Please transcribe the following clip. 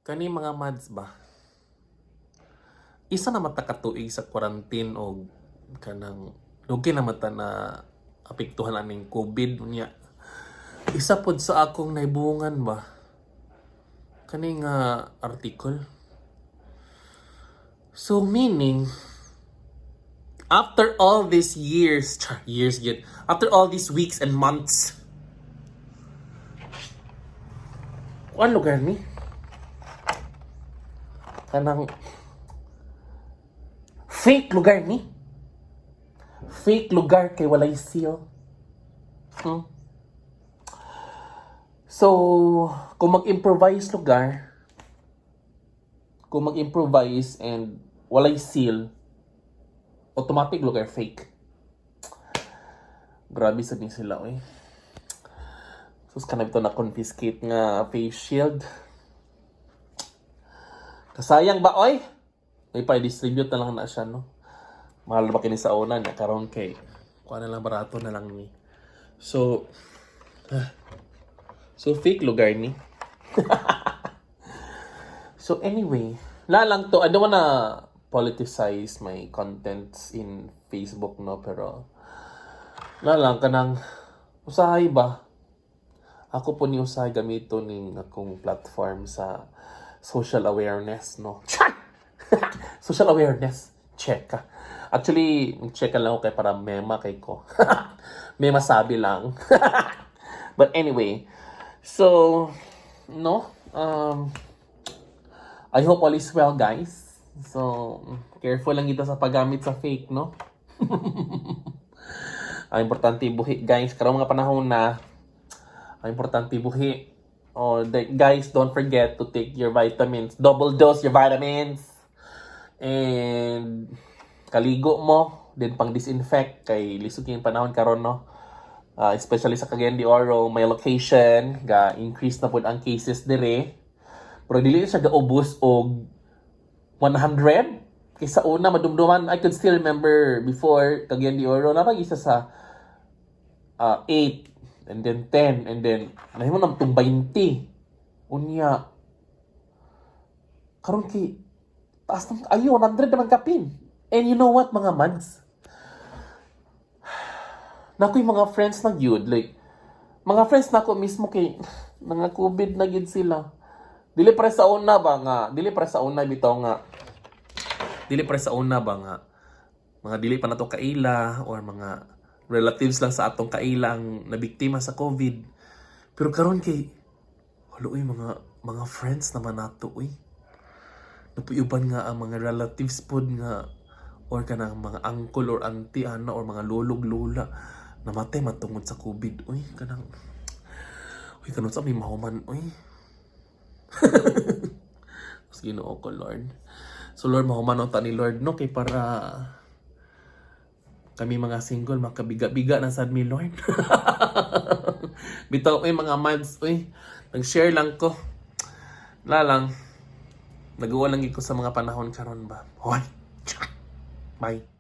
Kani mga mads ba? Isa na mata ka tuig sa quarantine og kanang dugay na mata na apektuhan aning COVID unya. Isa pod sa akong naibungan ba? Kani nga article. So meaning after all these years, char, years gyud, after all these weeks and months, kuan lugar ni? Kanang fake lugar ni? Fake lugar kay walay seal. So, kung mag-improvise lugar, kung mag-improvise and walay seal, automatic lugar fake. Grabe sa ni sila, oy. Sus, kanang ito na confiscate nga face shield. Kasayang ba, oy? May pa-distribute na lang na siya, no? Mahal ba kini sa una niya? Karon kay, kuha na lang, barato na lang ni. So, so fake lugar ni. So anyway, la lang to, I don't wanna politicize my contents in Facebook, no? Pero, la lang, kanang, usahay ba? Ako po ni usahay gamito ning akong platform sa social awareness, no? Char! Social awareness. Check ka. Actually, check lang ako kay para mema kay ko. May masabi lang. But anyway, so, no, I hope all is well, guys. So, careful lang ito sa paggamit sa fake, no? Ang importante buhi, guys. Karong mga panahon na, ang importante buhi. Oh, guys, don't forget to take your vitamins. Double dose your vitamins. And kaligo mo, then pang disinfect kay lisod kayong panahon karon, no. Especially sa Cagayan de Oro, may location, ga increase na pud ang cases dire. Pero dili siya gaubos og 100 kaysa una madumduman. I could still remember before, Cagayan de Oro na pag isa sa 8 and then 10 and then nahimo na tong 20 unya. Karon kay taas ng ayo 100 naman kapin. And you know what, mga mads, nako yung mga friends na gyud, like mga friends nako mismo kay mga COVID na gyud sila. Dili pre sa una ba nga, dili pre sa una bitaw nga, dili pre sa una ba nga mga dili pa nato kaila or mga relatives lang sa atong kaila ang nabiktima sa COVID. Pero karon kay halo uy, mga friends naman nato uy. Napuyuban nga ang mga relatives pod nga or kanang mga uncle or auntie ana or mga lolog lola namatay matungod sa COVID uy. Kanang uy, kanon sa may mahuman uy. Mas Ginoo ko, Lord. So Lord, mahuman ta ni Lord, no, kay para kami mga single makabiga-biga na sad mi, Lord. Bitaw uy, mga mads uy, nag-share lang ko. La lang, nagawa lang ko sa mga panahon karon ba. Hoy. Bye.